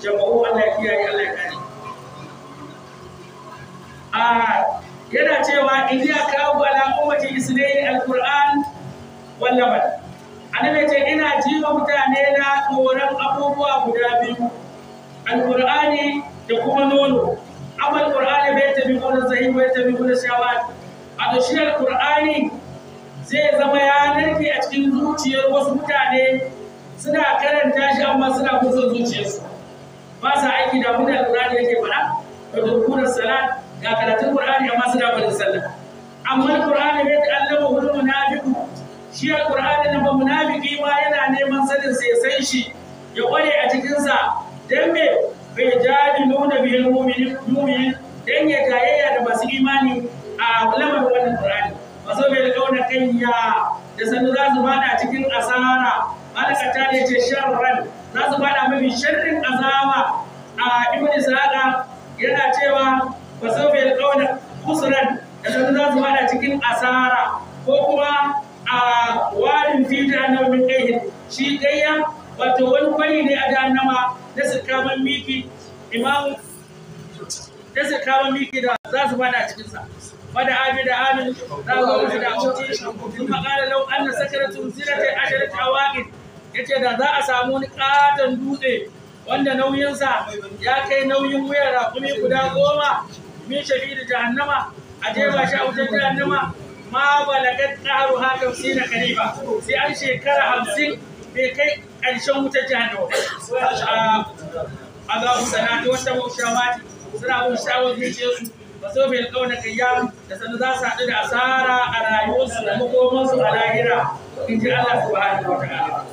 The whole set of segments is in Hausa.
Jama'u, Allah ya kiyaye, Allah ya kare. A yana cewa in ya kawo ala ummati isnayn alquran wal laban. Annabi ce ina jiwa mutane na tsoron abubuwa guda biyu, alqur'ani da kuma nono. Amma alqur'ani bai tabi kuna zahir, bai tabi kuna shawat. A to shi alqur'ani zai zama ya narke a cikin zuciyar wasu mutane, suna karanta shi amma suna kusa zuciyarsu, ba sa aiki da abin da alqur'ani yake faɗa. Wa turkuna salat, ga karatun qur'ani amma suna barin sallah. Amma alqur'ani bai ta'allama hul munafiqu, shi alqur'ani nan ba munafiki ma yana neman sanin sai san shi ya kware a cikin sa. Dan me bai jadiluna bihil mu'minin, dan ya jayayya da masu imani a lamarin wannan qur'ani. Wasu bai kauna kayya, da sannu za su fada cikin asara. Malaka ta ne ce sharran, za su fada mafi sharrin azaba. A Ibn Isaqa yana cewa wasu bai kauna kusuran, da sannu za su fada cikin asara, ko kuma a warin fi jahannama min kaihin. Shi kayya wato wani kwari ne a jahannama na sirkaman miki, imamu da sirkaman miki da za su fada cikin sa. Fada abi da amin za su musu da abinci. Sun maƙala lau an na sakaratun zinatai ashirin awaqin, yace da za a samu wani ƙaton dutse wanda nauyinsa ya kai nauyin wuyan raƙumi guda 10 min shafi da jahannama, a jefa shi a wutar jahannama, ma balagat qahru ha 50 kariba, sai an shekara 50 bai kai ƙarshen wutar jahannama. Azabu sanati wata shawati, suna bin shawar zuciyarsu. Ba so bai kauna kayya, da sannu za su haɗu da asara a rayuwarsu da makomansu a lahira, in ji Allah subhanahu wa ta'ala.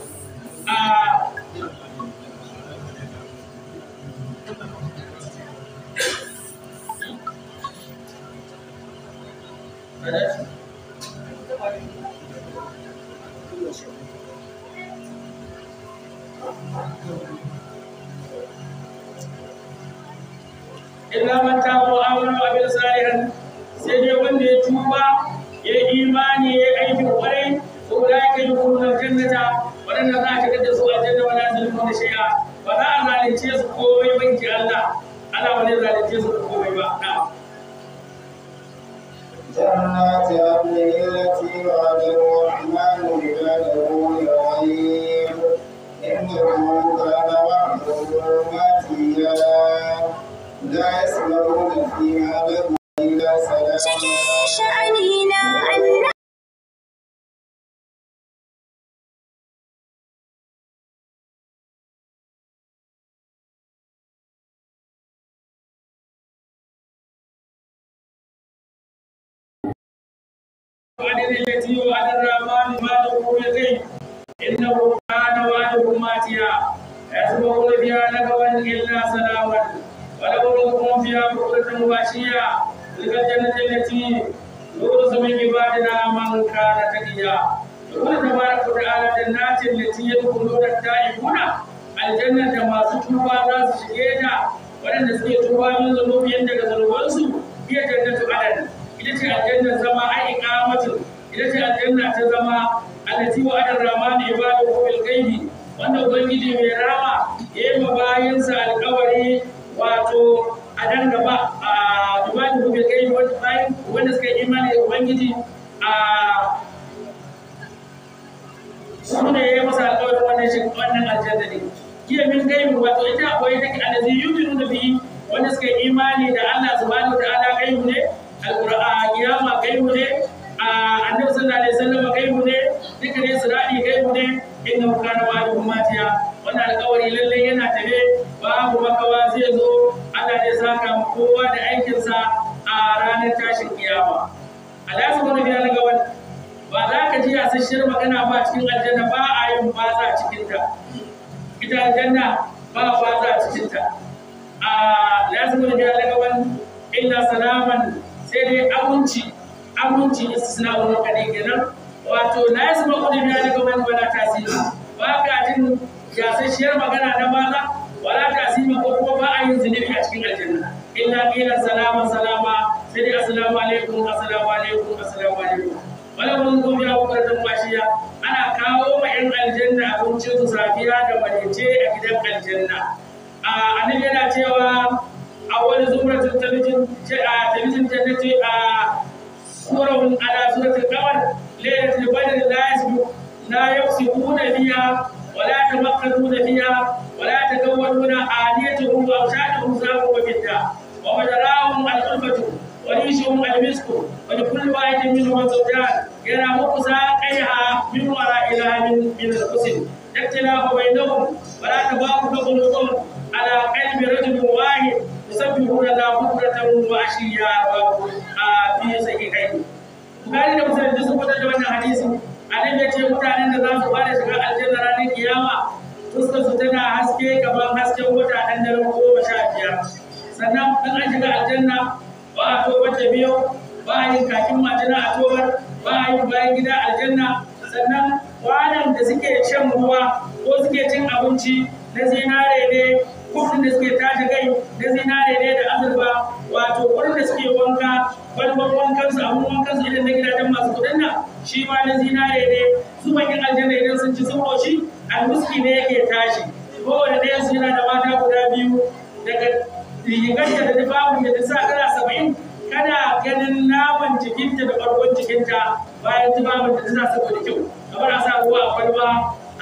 Illa man taba wa amana wa amila salihan, sai dai wanda ya tuba ya imani ya aikin kwarai, ko ulaika yadkhuluna aljannata, waɗanda za a shigar da su aljanna wala yuzlamuna shay'a, ba za a zalunce su komai ba, inji Allah. Allah ba zai zalunce su komai ba. Na'am. جنات عدن التي وعد الرحمن عباده بالغيب إنه كان وعده ماتيا لا يسمعون فيها لغوا إلا سلاما. عدن التي وعد الرحمن عباده بالغيب إنه كان وعده ماتيا يسمعون فيها لغوا إلا سلاما ولهم رزقهم فيها بكرة وعشيا. تلك الجنة التي نورث من عبادنا من كان تقيا. يقول تبارك وتعالى جنات التي يدخلون التائبون الجنة ما ستوبا za su shige ta, waɗanda suke tuba min zunubiyan daga zunubansu, iya jannatu adad, ita ce aljannar zama, ai iqamatu, ita ce aljanna ta zama, allati wa'ada ar-rahman ibadahu bil ghaibi, wanda ubangiji mai rama ya yi ma bayinsa alƙawari, wato a dan gaba a ibadahu bil ghaibi, wanda bayin wanda suka yi imani da ubangiji a su ne ya yi masa alƙawarin wannan shi wannan aljanna ne. Hiya min gaibi, wato ita akwai take allazi yu'minuna bihi, wanda suka yi imani da Allah subhanahu wa ta'ala gaibu ne, alqur'ani kiyama gaibu ne, annabi sallallahu alaihi wasallam gaibu ne, duka ne sirati gaibu ne. Inna kana wa'duhu matiya, wannan alƙawari lalle yana tafe, babu makawa zai zo. Allah zai saka mu kowa da aikinsa a ranar tashin kiyama. Allah subhanahu wa ta'ala gawan ba za ka ji yasasshiyar magana ba cikin aljanna, ba a yin batsa a cikinta. Ita aljanna ba batsa a cikinta. A lazimul biya lagawan illa salaman, sai dai aminci, aminci istisna wani kadai kenan. Wato lazimul biya lagawan wala tasiri, ba ka jin yasasshiyar magana na batsa wala tasiri, ko kuma ba a yin zunubi a cikin aljanna. Illa qila salaman salama, sai dai assalamu alaikum, assalamu alaikum, assalamu alaikum. Wala mun zo biya bukatar mashiya, ana kawo ma yan aljanna abincin su safiya da maraice a gidan aljanna. Annabi yana cewa awwal zumratul talijin talijin jannati surahum ala suratul qamar laylatul badr la yasbu la yafsiquna fiha wa la tamakkaduna fiha wa la takawwaduna aniyatuhum wa awshaduhum zabu wa bidda wa madarahum al-ulfatu wa rishum al-misku wa likulli wahidin minhum zawjan yana muqsa qayha min wara'iha min al-husn yaktilafu bainahum wa la tabaqu qulubuhum ala qalbi rajulin wahid yusabbihuna la bukratan wa ashiya fi sahihayn. Bukhari da Muslim duk sun fitar da wannan hadisi. Annabi ya ce mutanen da za su fara shiga aljanna ranar kiyama fuskar su tana haske kamar hasken wata ɗan daren 15. Sannan in an shiga aljanna ba a tobar da biyo, ba a yin kakin majina a tobar, ba a yin bayan gida aljanna. Sannan kwanan da suke shan ruwa ko suke cin abinci na zinare ne, kufin da suke tashi kai na zinare ne da azurfa, wato wurin da suke wanka, kwalban wankansu, abun wankansu irin na gidajen masu kuɗin nan shi ma na zinare ne. Su bakin aljanna idan sun ci sun ƙoshi, almuski ne yake tashi. Kowane ɗayan su yana da mata guda biyu, daga rigarta da tufafin da ta sa kala 70 kana ganin naman jikinta da ɓargon jikinta bayan tufafin da ta sa saboda kyau. Kamar a sa ruwa a kwalba,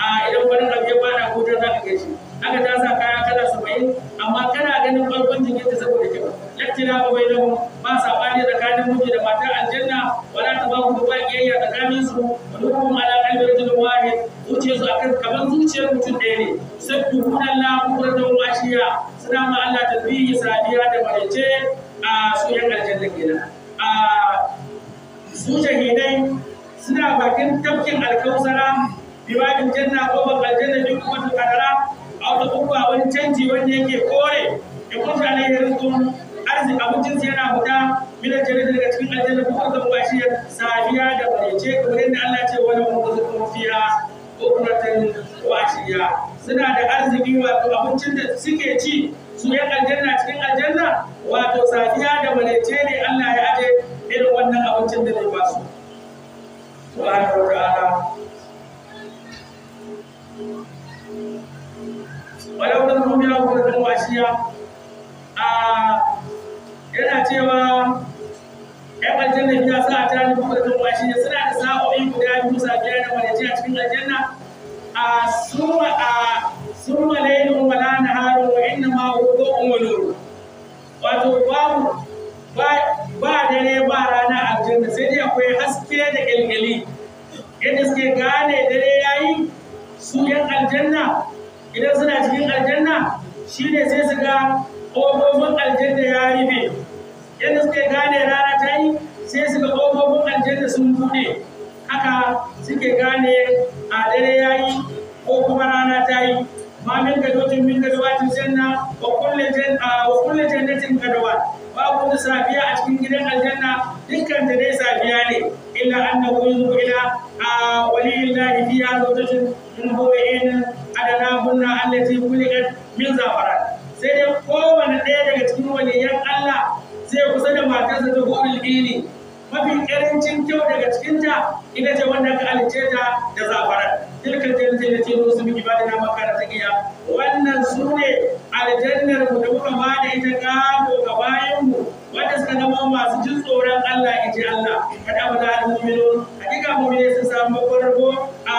a idan wani abu ya fada ko ta za ka gaishe. Haka ta sa kaya kala 70 amma kana ganin ɓargon jikinta saboda kyau. Laktila ba bai lahu ba saɓani tsakanin miji da mata aljanna, wala ta ba ku ba kiyayya tsakanin su, qulubuhum ala qalbi rajulin wahid, zuciyarsu akan kamar zuciyar mutum ɗaya ne. Sabbihuna Allah bukratan wa ashiya, suna ma Allah tasbihi safiya da maraice. A su yan aljanna kenan. A su shahidai suna bakin tafkin alkausara bibabin janna ko ban aljanna bi kuma kadara a wata uku a wani canji wanda yake kore ya kunshi alaihi rizqun arziki abincin su yana fita min aljanna daga cikin aljanna ko kan bashi safiya da maraice kamar yadda Allah ya ce wala rizqun fiha bukratan wa ashiya. Suna da arziki wato abincin da suke ci su yan aljanna cikin aljanna wato safiya da maraice ne Allah ya aje irin wannan abincin da zai ba su. Subhanahu wa ta'ala. Walau da mu ya bukratan wa ashiya a yana cewa ‘yan aljanna biya sa ta ni bukratan wa ashiya suna da sa'o'i guda biyu safiya da maraice a cikin aljanna. A summa laylun wala naharun wa inna ma huwa daw'un wa nur. Wato babu ba dare ba rana aljanna sai dai akwai haske da kyalkyali. Yadda suke gane dare yayi su ‘yan aljanna idan suna cikin aljanna shine sai su ga ƙofofin aljanna ya rufe. Yadda suke gane rana ta yi sai su ga ƙofofin aljanna sun buɗe. Haka suke gane a dare ya yi ko kuma rana ta yi. Ma min gadotin min gadowatin janna wa kullu jannatin gadawat. Babu wani safiya a cikin gidan aljanna dukkan ta dai safiya ne. Illa annahu yanzuru ila waliyillahi fiha zawjatun min huwain adanahunna allati khuliqat min zafaran. Sai dai kowane ɗaya daga cikin waliyan Allah zai kusa da matarsa ta hurul ini. Mafi ƙarancin kyau daga cikinta ita ce wanda aka halicce ta da zafaran. Tilkal jannati allati nusibu bi ibadina ma kana taqiya. Wannan sune aljannar mu da muka ba da ita gado ga bayan mu wanda suka zama masu jin tsoron Allah inji Allah. Kada mu da mu'minun hakika mu'mine sun samu babbar a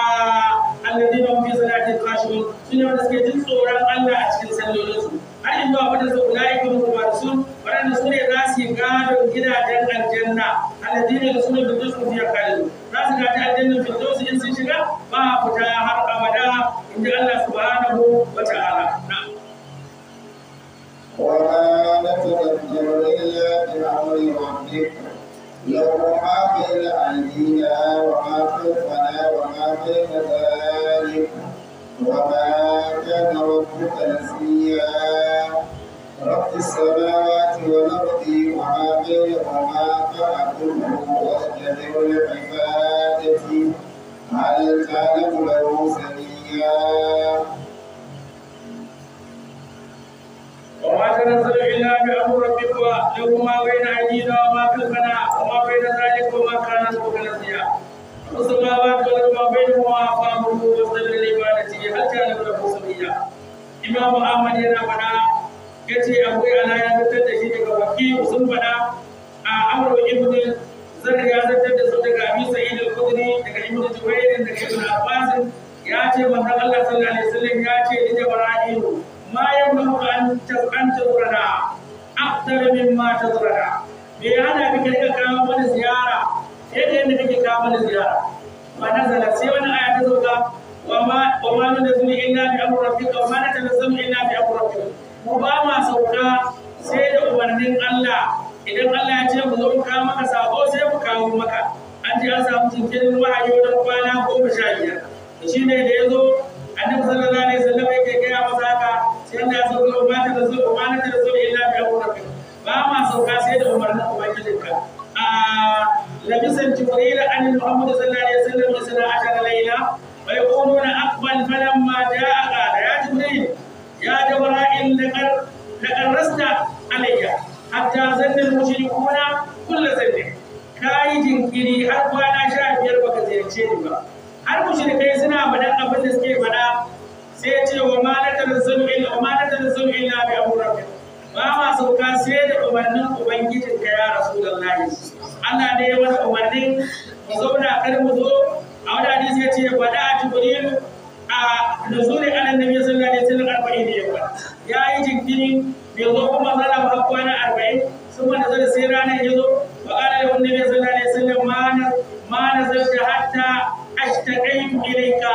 alladina hum fi salatin khashi'un, sune wanda suke jin tsoron Allah a cikin sallolinsu. Har yanzu a fadar ulaika hum warisun, waɗanda su ne za su yi gadon gidajen aljanna. Alladina yasuna firdaus hum fiha khalidun, za su gaji aljannan firdaus in sun shiga ba fita har abada inji Allah subhanahu wa ta'ala. Na'am. وما نتذكر إلا بأمر ربك له ما بين أيدينا وما خلفنا وما بين ذلك وما كان ربك نسيا. رب السماوات والأرض وما بينهما فاعبده واصطبر لعبادته هل تعلم له سميا. وما تنزل إلا بأمر ربك له ما بين أيدينا وما خلفنا وما بين ذلك وما كان ربك نسيا. السماوات والأرض وما بينهما فاعبده واصطبر لعبادته هل تعلم له سميا. Imam Ahmad yana faɗa Yace Abu Ala ya zartar da shi daga Waki sun faɗa a Amr ibn Zarr ya zartar da su daga Abi Sa'id al-Khudri daga Ibn Jubair daga Ibn Abbas ya ce manzon Allah sallallahu alaihi wasallam ya ce li Jibril ma yamnu an tazurana akthar mimma tazurana, me ya hana ka rika kawo mana ziyara yadda yadda kake kawo mana ziyara. Fa nazala, sai wani aya ta sauka, wa ma nunzilu illa bi amri rabbika wa ma natanazzalu illa bi amri rabbika. Mu ba ma sauka sai da umarnin Allah. Idan Allah ya ce mu zo mu kawo maka sako sai mu kawo maka. An ji an samu jinkirin wahayi wajen kwana 15. Shi ne da ya zo Annabi sallallahu alaihi wasallam yake gaya masa haka, sai Allah ya sauka wa ma tanazzalu wa ma natanazzalu illa bi amri rabbika, ba ma sauka sai da umarnin ubangijinka. A labisan Jibril an Muhammad sallallahu alaihi wasallam 12 layla wa yaquluna aqbal, falamma jaa qala ya Jibril ya Jibril laqad rasta alayya hatta zanna al-mushrikuna kull zanni. Kai jinkiri har kwana 15 baka ziyarce ni ba, har mushrikai suna faɗan abin da suke faɗa. Sai ce wa ma natanazzalu illa wa ma natanazzalu illa bi amri rabbik, ba ma sauka sai da umarnin ubangijinka ya Rasulullahi. Allah ne ya wani umarnin mu zauna kar mu zo. A wani hadisi ya ce bada a Jibril a nuzuli ala nabi sallallahu alaihi wasallam 40 yawma, ya yi jinkiri bai zo kuma zala ba kwana 40, sun wanda zai sai ranar ya zo. Wa qala lahu nabi sallallahu alaihi wasallam ma nazalta hatta ashtaqaitu ilayka,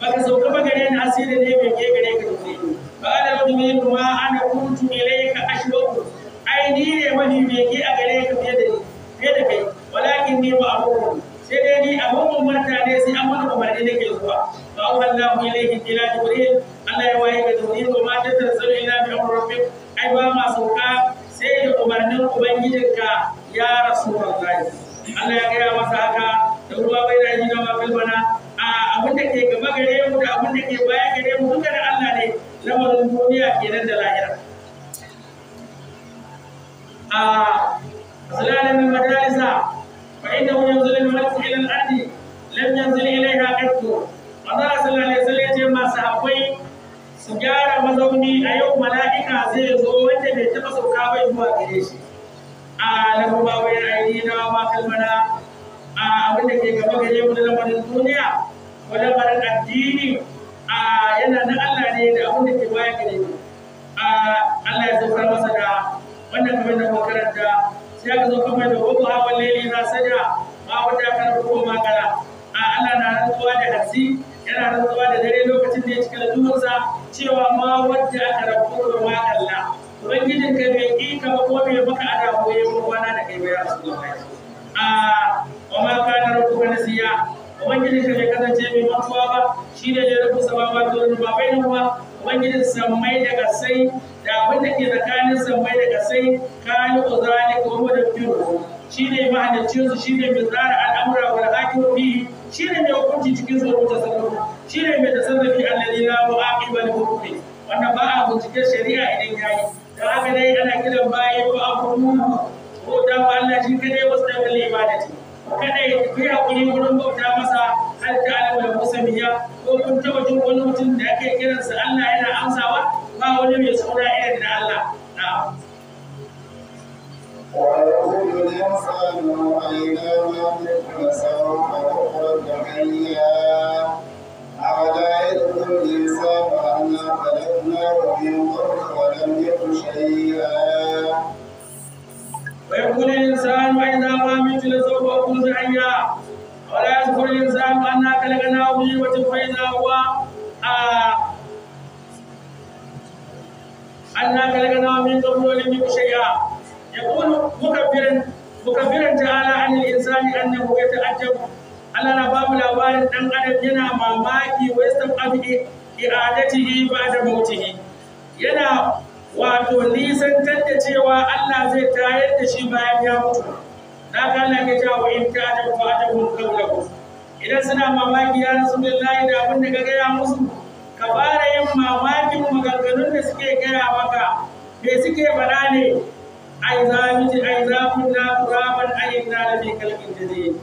baka sauka ba gare ni asiri ne bai ke gare ka Jibril. Fa qala lahu Jibril ma ana kuntu ilayka ashwaqu, ai ni ne wani bege a gare ka fiye da ni, fiye da kai, walakin ni ma'murun, sai dai ni abun umarta ne, sai an wani umarni nake zuwa. Fa awhallahu ilayhi ila Jibril, Allah ya waye ga Jibril wa ma tatanazzalu illa bi amri rabbik, ai ba ma sauka sai da umarnin ubangijinka ya Rasulullahi. Allah ya gaya masa haka da ruwa bai da jina ma kalbana, a abin da ke gaba gare mu da abin da ke baya gare mu duka da Allah ne, lamarin duniya kenan da lahira. A azlala min majalisa fa innahu yanzilu al-malaku ila al-ardi lam yanzil ilayha qattu. Manzo sallallahu alaihi wasallam ya ce masu akwai su gyara mazauni, a yau mala'ika zai zo wanda bai taɓa sauka ba zuwa gare shi. A lahu ma bayna aydina wa ma khalfana, a abin da ke gaba gare mu da lamarin duniya ko lamarin addini a yana na Allah ne da abin da ke baya gare mu. A Allah ya saukar masa da wannan kamar da muka karanta. Sai aka zo kamar da wabu hawan laili na saja ma wata kan ko ma kala. A Allah na rantsuwa da hatsi, yana rantsuwa da dare lokacin da ya cika da duhunsa, cewa ma wadda aka rabu da ma kalla. Ubangijin ka bai ƙi ka ba ko bai maka ada ko ya yi kwana da kai ba ya Rasulullahi. A wa ma kana rabbuka nasiya, Ubangijin ka bai kasance mai mantuwa ba, shi ne ya rubuta samawati wal ardi bainahuma. Ubangijin sammai da kasai da abin da ke tsakanin sammai da kasai, khaliqu zalika wa mudabbiruhu, shi ne mahaliccin su, shi ne mai tsara al'amura wal hakimu fihi, shi ne mai hukunci cikin su wa tasarrufu, shi ne mai tasarrufi alladhi la mu'aqiba li hukmi, wanda ba a binciken shari'a idan yayi. Don haka dai ana kiran bayi ko abubuwa bauta wa Allah shi kadai wasu da ibadati, kada ya tafi hakuri wurin bauta masa. Har ta alama da musamiya, ko kun taba jin wani mutum da ake kiransa Allah yana amsawa? Ba wani mai suna irin na Allah. Na'am. ويقول الإنسان أئذا ما مت لسوف أخرج حيا، أولا يذكر الإنسان أنا خلقناه من قبل ولم يك شيئا. ويقول الإنسان أئذا ما مت لسوف أخرج حيا، ولا يذكر الإنسان أنا خلقناه من قبل فإذا هو أنا خلقناه من قبل ولم يك شيئا. يقول مكبرا تعالى عن الإنسان أنه يتعجب. Allah na bamu labarin ɗan adam yana mamaki wa yastab'adu i'adatihi ba'da mautihi, yana wato nisantar da cewa Allah zai tayar da shi bayan ya mutu. Na ga Allah ke cewa wa in ta'ajab fa ajabun qawluhum. Idan suna mamaki ya Rasulullahi da abin da ka gaya musu, ka fara yin mamakin maganganun da suke gaya maka. Me suke faɗa ne? Ai za miji ai za kunna turaban ai inna la fi khalqin jadid.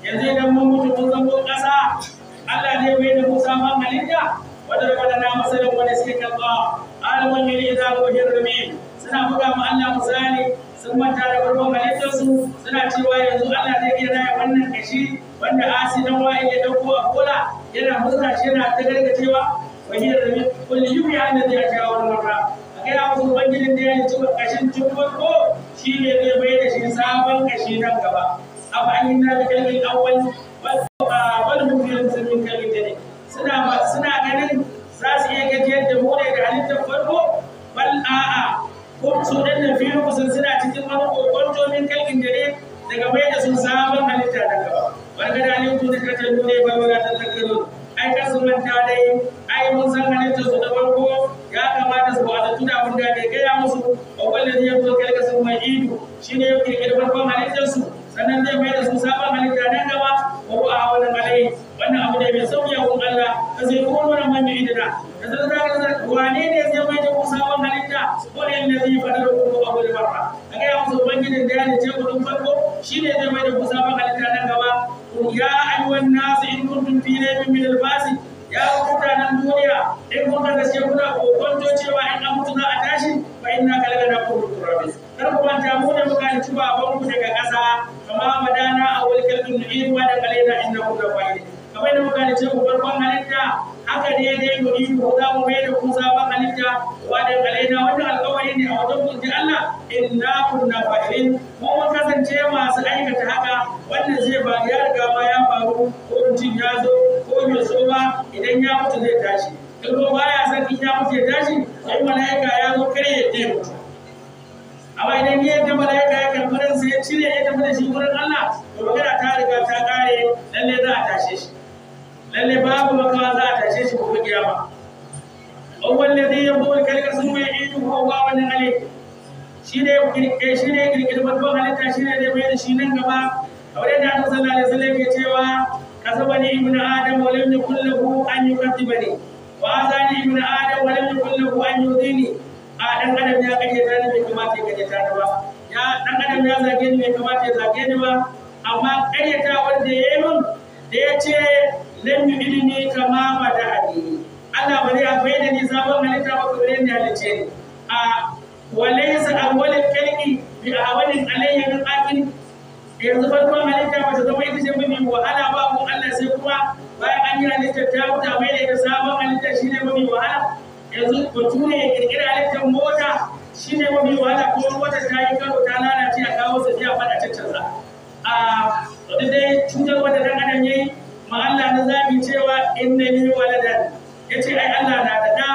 Yanzu idan mun mutu mun zamo ƙasa, Allah ne bai da Musa man halitta. Wanda da na masalan wanda suke kalba alaman yuri idza huwa hirmi Suna buga ma Allah misali, sun manta da farkon halittarsu, suna cewa yanzu Allah zai iya raya wannan kashi wanda Asi dan Wa'il ya dauko a kola yana murza shi yana ta gargacewa. Wahiyar rabi kulli yuhyi alladhi ansha'a awwal marra. A gaya musu ubangijin da ya halicci kashin tun farko shi ne zai mai da shi sabon kashi nan gaba. Afa an yi na bi kalbin awwal wal hum fi lamsin min kalbin jadid. Suna ganin za su iya gajiyar da mu ne da halittar farko, bal a'a ko su dan nan fi rukusun suna cikin wani kokonto min kalbin jadid daga mai da su sabon halitta nan gaba. Wani kada halittu da katar nune bal wala tadhakkarun. Ai kar su manta dai, ai mun san halittar su da farko, ya kamata su wa'azantu da abin da bai gaya musu. Wa wallazi yabdul kalka summa yu'idu, shine ya kirkiri farkon halittar su sannan zai mai da su sabon halitta nan gaba. Wa huwa ahwanu alayhi, wannan abu ne mai sauki a gun Allah. Ka sai kuma wannan man yu'iduna da zan zaka zan wane ne zai mai da ku sabon halitta? Qul allazi fadarakum awwal marra. Ka gaya musu ubangijin da ya halicce ku tun farko shine zai mai da ku sabon halitta nan gaba. Ya ayyuhan nasu in kuntum fi raybin min al-ba'si, ya ku mutanen duniya in kun kasance kuna kokonto cewa in an mutu za a tashi, fa inna khalaqnakum min turabin. Kar ku manta mu ne muka halicci babanku daga ƙasa, kama badana awwal khalqin nu'idu wa alaina innakum lafa'ilun. Kamar yadda muka halicce ku farkon halitta, haka ne dai nu'idu ku za mu mai da ku sabon halitta wa da alaina. Wannan alƙawari ne a wajen ku inji Allah, inna kunna fa'ilin. Mu mun kasance masu aikata haka. Wannan zai ba ya riga ma ya faru, ko mutum ya zo ko bai so ba, idan ya mutu zai tashi. In ko baya son in ya mutu ya tashi, sai mala'ika ya zo kare ya je mutu. Amma idan ya yadda mala'ika ya karɓi ransa ya cire ya tafi da shi wurin Allah, to magana ta riga ta ƙare, lalle za a tashe shi. Lalle babu makawa za a tashe shi gobe kiyama. Awwal ladhi yabda'u al-khalqa thumma yu'iduhu wa huwa ahwanu alayhi. Shi ne shi ne kirkiri farkon halitta, shi ne zai mai da shi nan gaba. Kamar yadda Annabi sallallahu alaihi wasallam ke cewa kasabani ibnu adam wa lam yakul lahu an yukadzibani wa azani ibnu adam wa lam yakul lahu an yudini. A dan adam ya karyata ni bai kamata ya karyata ni ba, ya dan adam ya zage ni bai kamata ya zage ni ba, amma karyata wanda ya yi min da ya ce lam yu'idni kama bada'ani, Allah ba zai akwai da ni sabon halitta ba kamar yadda ya halicce ni. A walaysa awwalul khalqi bi ahwanin alayya min akin. Yanzu farkon halitta ba ta zama ita ce mafi wahala ba ko Allah, sai kuma bayan an yi halitta ta mutu a mai da ita sabon halitta shine mafi wahala. Yanzu bature ya kirkira halittar mota shine mafi wahala, ko mota ta yi karo ta lalace a kawo su a faɗa caccanza. A wata dai cutar wanda dan adam yayi ma Allah na zabi cewa innani waladan, yace ai Allah na da da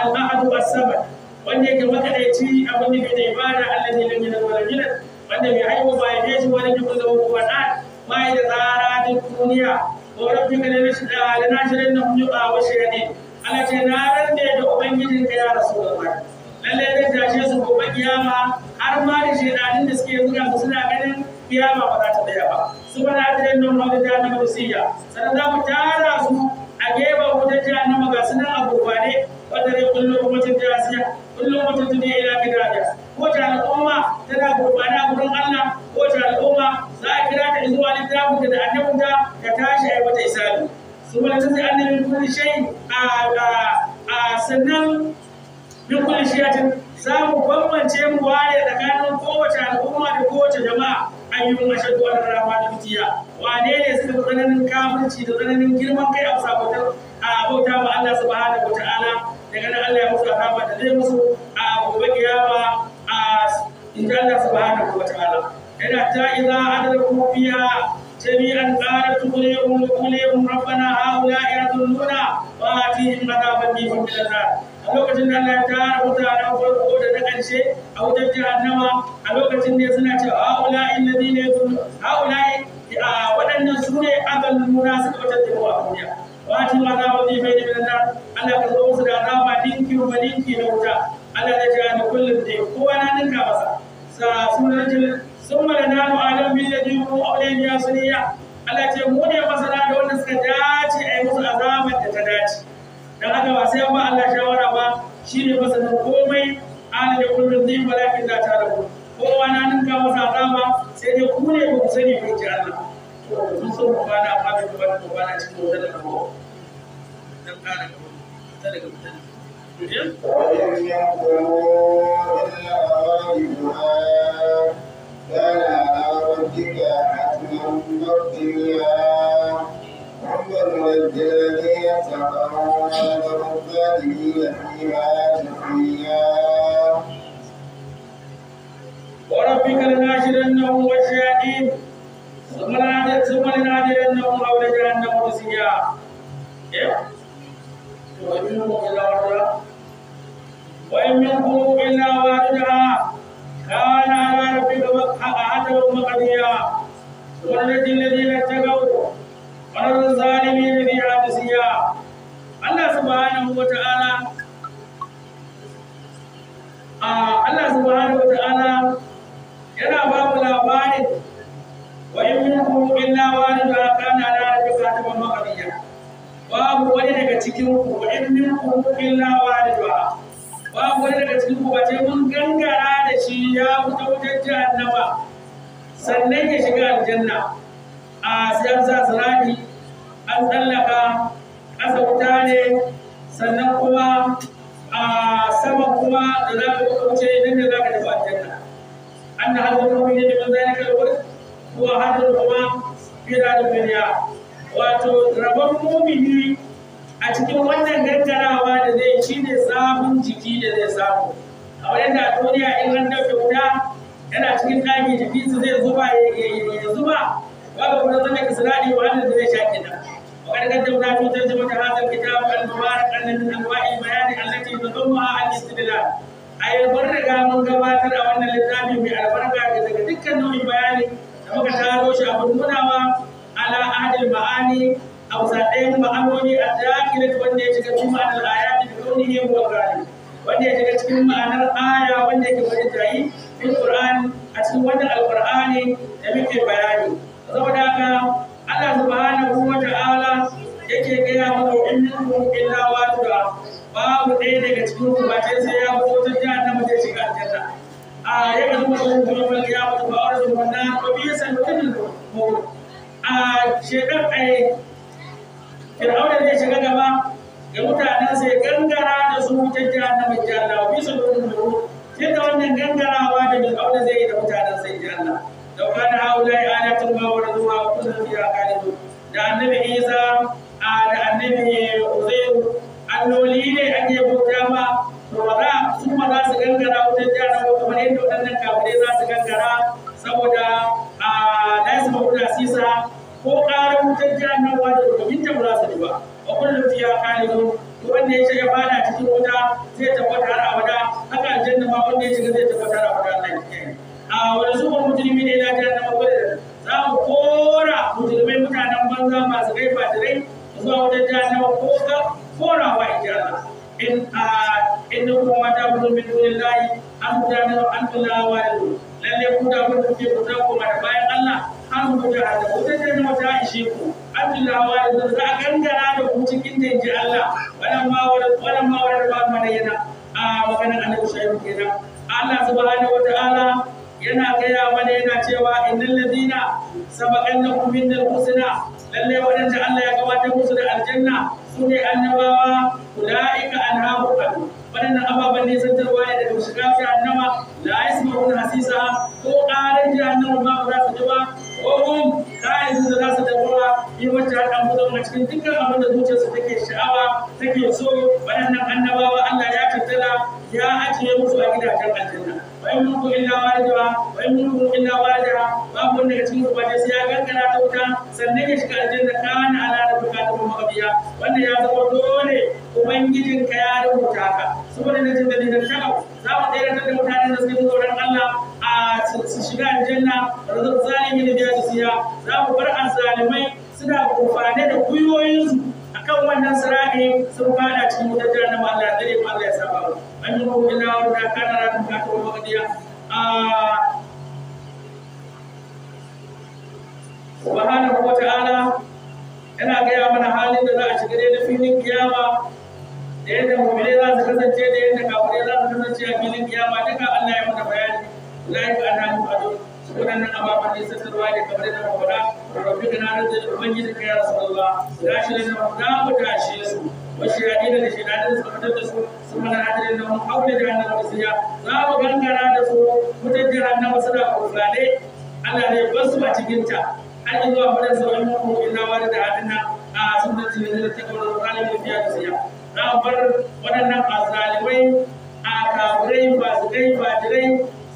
al-ahadu as-samad, wanda yake makadaici abin nufi da ibada, allazi lam yalid wa lam yulad, wanda bai haihu ba ya shi wani jikun da hukumar ɗan ba ya da tsara duk duniya. Wa rabbika lanashirin na hun yuqa wa shayadi. Allah ce na rande da ubangijin ka ya rasulullah, lalle zai tashe su gobe kiyama, har ma da shedanin da suke zuga su suna ganin kiyama ba za ta tsaya ba. Su ba za ta danna wani jahannama rusiya, sannan za mu tara su a gefen wutar jahannama ga su nan a gurbane, wanda zai kullum mutum jasiya kullum mutum duniya ila gidaje. Ko ta al'umma tana gurbana a gurin Allah, ko ta al'umma za a kira ta zuwa littafin da annabinta ta tashi a yi mata isabi. Su wani ta sai annabin kulli shay a sannan min kulli shiyatin za mu bambance mu ware tsakanin kowace al'umma da kowace jama'a. Ayyuhum ashaddu ala rahmani fitiya, wane ne suka fi tsananin kafirci da tsananin girman kai a sabotar a bauta ma Allah subhanahu wataala. Daga nan Allah ya musu azaba da zai musu a gobe kiyama a inda Allah subhanahu wataala yana ta idza adraku fiha jami'an qalat tuqulihum wa qulihum rabbana haula'i yadhulluna wa atihim adhaban min an-nar. A lokacin da Allah ya tara mutanen farko da na ƙarshe a wutar jahannama, a lokacin ne suna cewa haula'i alladhina yadhulluna haula'i, waɗannan su ne adalluna suka batar da mu a duniya. Wati azaba bi bayni min nar, Allah ka zo musu da azaba ninki ba ninki na wuta. Allah ya ji ni kullum dai kowa na ninka masa sa sunan jil summa lananu alam bil ladhi hum awliya ya sunniya. Allah ce mu ne masana da wanda suka dace a yi musu azabar da ta dace. Dan haka ba sai ba Allah shawara ba, shine masanin komai. Ana da kullum zai walakin da ta rabu kowa na ninka masa azaba, sai dai ku ne ba ku sani ba ji Allah. To mun so mu kwana amma bai kamata mu kwana cikin wannan abu dan ƙara gaba ta daga mutane. وإن ينظروا إلا لنغوينهم والشياطين ثم لنادينهم حول جهنم جثيا. وإن منكم إلا واردها كان على ربك حتما مقضيا. وننجي الذين اتقوا ونذر الظالمين فيها جثيا. الله سبحانه وتعالى Allah subhanahu wa ta'ala yana ba mu labarin wa in minkum illa wariduha kana ala rabbika hataman maqdiya. Babu wani daga cikin ku, wa in minkum illa wariduha, babu wani daga cikin ku bace mun gangara da shi ya fita wutar jahannama sannan ya shiga aljanna. A sai an sa sirati an tsallaka ƙasa wuta ne, sannan kuma a sama kuma da za ka wuce nan da za ka tafi aljanna. Anna hadal mu'minin min zalika al-wurd huwa hadal kuma fi dunya. Wato rabon mu'mini a cikin wannan gangarawa da zai shine zafin jiki da zai samu. A yadda a duniya in an dauke wuta yana cikin ɗaki jikinsa zai zuba ya zuba, babu kuma zan da kisrani wahalar da zai sha kenan. وقد قدمنا في ترجمة هذا الكتاب المبارك أن من أنواع البيان التي تضمها الاستدلال. أي برغا من gabatar a wannan littafi mai albarka daga dukkan nau'in bayani da muka taro shi abin nunawa ala ahadil ma'ani a bisa ɗayan ma'anoni a dakilat wanda ya shiga cikin ma'anar ayati da kaunihi huwa ghalib, wanda ya shiga cikin ma'anar aya wanda yake bari tayi fil Qur'an a cikin wannan alqur'ani da muke bayani. Saboda haka Allah subhanahu wa ta'ala yake gaya mana in minkum illa warida, babu ɗaya daga cikin ku ba sai ya fito ta jahannama zai shiga aljanna. A ya ga mutum kuma wal qiyamatu fa arzu man nar wa bi sanadul mawt. A shedan ai Fir'auna zai shiga gaba ga mutanen sai gangara da su wutar jahannama ji Allah wa bi sanadul mawt. Sai da wannan gangarawa da Fir'auna zai yi da mutanen sai ji Allah. لو كان هؤلاء آلهة ما وردوها وكل فيها خالدون. Da annabi Isa da annabi Uzairu alloli ne ake bauta ma, to ba za su ma za su gangara wutar jahannama kamar yadda waɗannan kafirai za su gangara, saboda a la yasma'una sisa ko ƙarar wutar jahannama da rukunin ta ba za su ji ba. Wa kullum fiha khalidun, wanda ya shiga fada cikin wuta zai tabbata har abada, haka aljanna ma wanda ya shiga zai tabbata har abada. Allah ya kiyaye. A wani zuwan mujrimi ne na jahannama wadda za mu kora mujrimai mutanen banza masu kai fatirai zuwa wajen jahannama ko ka korawa in ji Allah. In a inna kuma mata budu min dunillahi an mutane an tulawa da lalle ku da kun kuke ku ta koma da bayan Allah an ku jahannama wutar jahannama ta ishe ku an tulawa da za a gangara da ku cikin ta in ji Allah. Wannan ma wannan ba mana yana a maganar Annabi Shu'aibu kenan. Allah subhanahu wa ta'ala yana gaya mana yana cewa innal ladina sabaqannakum minal husna, lalle wadanda Allah ya gabatar musu da aljanna sune annabawa, ulaika anha buqatu, wadannan ababan ne santarwa ne daga shiga jahannama, la yasma'una hasisa ko qaran jahannama ba za su ji ba, ko hum kayan da za su tabbata yi wacce an fito a cikin dukkan abin da zuciyarsu take sha'awa take so. Wadannan annabawa Allah ya tattala ya ajiye musu a gidajen aljanna. Wa in minkum illa wariduha wa in minkum illa wariduha, babu wanda daga cikin ku ba sai ya gangara ta wuta sannan ya shiga aljanna. Kana ala rabbika hatman maqdiya, wannan ya zama dole ubangijinka ya rubuta ka. Saboda na jin dalilin takau za mu tsere da mutanen da suke tsoron Allah a su shiga aljanna. Razul zalimi da biya siya, za mu bar azzalimai suna gurfane da gwiwoyinsu akan wannan sirati sun fada cikin wutar jahannama. Allah ya tsare mu, Allah ya saba mu. An yi mu illa wa kana rabbika hatman maqdiya. Subhanahu wa ta'ala yana gaya mana halin da za a shiga da filin kiyama, da yadda mu'minai za su kasance da yadda kafirai za su kasance a filin kiyama. Duka Allah ya mana bayani. Ulaika anha muqadun, waɗannan ababen ne sattarwa da kamar da muka faɗa. Rabbi kana da ubangiji ka ya rasulullah rashin da mu da mu tashe su wasu yaƙi da shaidanin da suka fitar da su sun mana hadirin da mun haule da annabi siya za mu gangara da su mutar jahannama suna kurfane. Allah ne ba su a cikin ta har zuwa faɗin sa wani mu illa wani da hadin nan a sunnatin da ta kawo zalimin fiya da siya. Za mu bar waɗannan azalimai a kafirai fasikai fajirai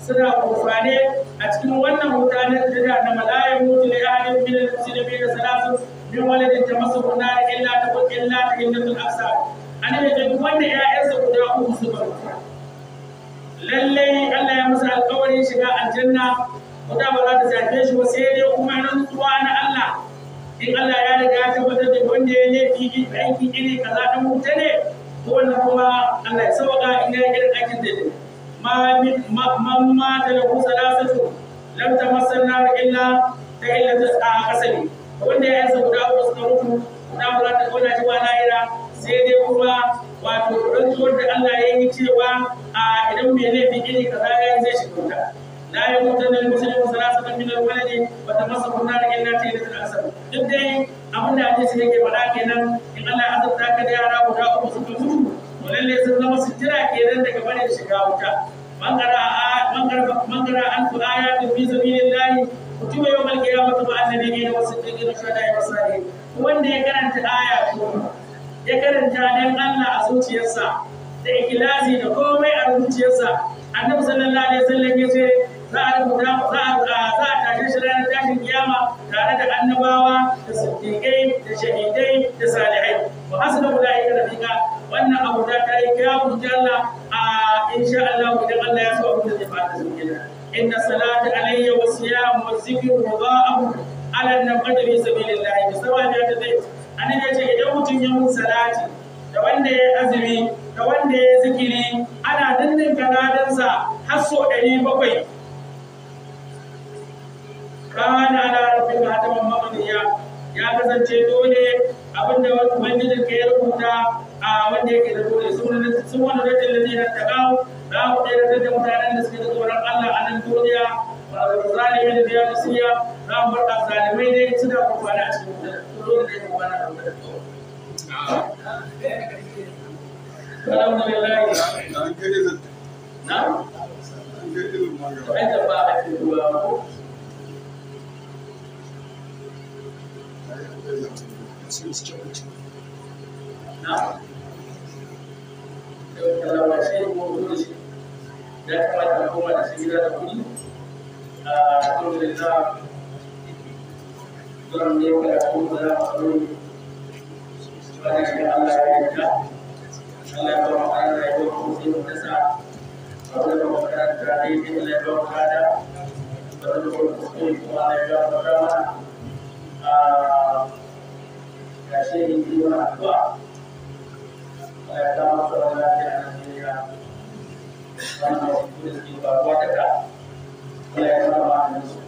suna kurfane a cikin cikin wannan wuta na jahannama la yamutu li ahadin min al-muslimin salasun min waladin tamassahu nar illa taqul illa tahillatul aqsa. Annabi ya ce duk wanda ƴaƴansa guda uku suka mutu, lallai Allah ya masa alƙawarin shiga aljanna, wuta ba za ta shafe shi ba sai dai kuma rantsuwa na Allah. In Allah ya riga ya tabbatar da wanda ya laifi aiki iri kaza dan wuta ne, to wannan kuma Allah ya sauka in ya irin aikin da ne. Ma man mata lahu salasatu lam tamassa nar illa tahillatu qasami. Wanda ya yansa guda uku suka mutu, guda ba za ta kona shi ba lahira, sai dai kuma wato rantsuwar da Allah ya yi cewa a idan mai laifi iri kaza ya yi zai shiga wuta. La yamutanna al-muslimu salasatan min al-waladi wa tamassahu an-nar illa tahillatul qasam. Duk dai abin da hadisi yake faɗa kenan, in Allah ya azurta ka da yara guda uku suka mutu, to lalle sun zama sutura kenan daga barin shiga wuta. Man qara alfu ayatin fi sabilillahi kutiba yawmal qiyamati ma'a an-nabiyyin was-siddiqin wash-shuhada'i was-salihin. Wanda ya karanta aya ko ya karanta dan Allah a zuciyarsa da ikhlasi da komai a zuciyarsa, Annabi sallallahu alaihi wasallam ya ce za a rubuta za a tashe shi ranar tashin kiyama tare da annabawa da siddiqai da shahidai da salihai. Wa hasuna ulaika rafiqa. Wannan abu ta yi kyawun Allah a insha Allah idan Allah ya so abin da zai fara su kenan. Inna salata alayya wa siyam wa zikru mudha'afu ala an-nafaqati fi sabilillah bi sawabi ta zai. Annabi ya ce idan mutum ya mun salati da wanda ya azumi da wanda ya zikiri ana ninninka ladansa har sau 700. Kana ala rabbika hataman maqdiya, ya kasance dole abinda ubangijin ka ya rubuta a wanda yake da dole. Sun wani rajin ladina taqaw, za mu ɗaya da mutanen da suke da tsoron Allah a nan duniya, ba zalimi da biya musiya, za mu bar zalimai dai suna kwana a cikin wuta. Dole ne mu kwana a wuta. Alhamdulillah. Na? Ai da ba a cikin ruwa ko? Na? Ya kamata a koma da shi gida da kuɗi. Alhamdulillah. Zan ne karatu da za a zo. Wannan shi Allah ya yarda. Allah ya ba mu Allah ya ba mu sai mu dasa. Abin da muka karanta daidai Allah ya ba mu lada. Abin da muka kuskure kuma Allah ya ba mu dama. Ga shi ne yi wani addu'a. Allah ya kama tsaron lafiya a Najeriya. Wannan wasu da suke faruwa duka. Allah ya kama maganin su.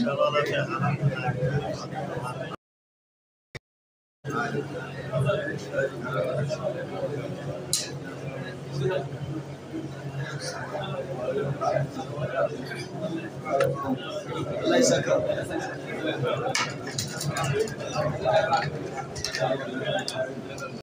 Allah ya saka.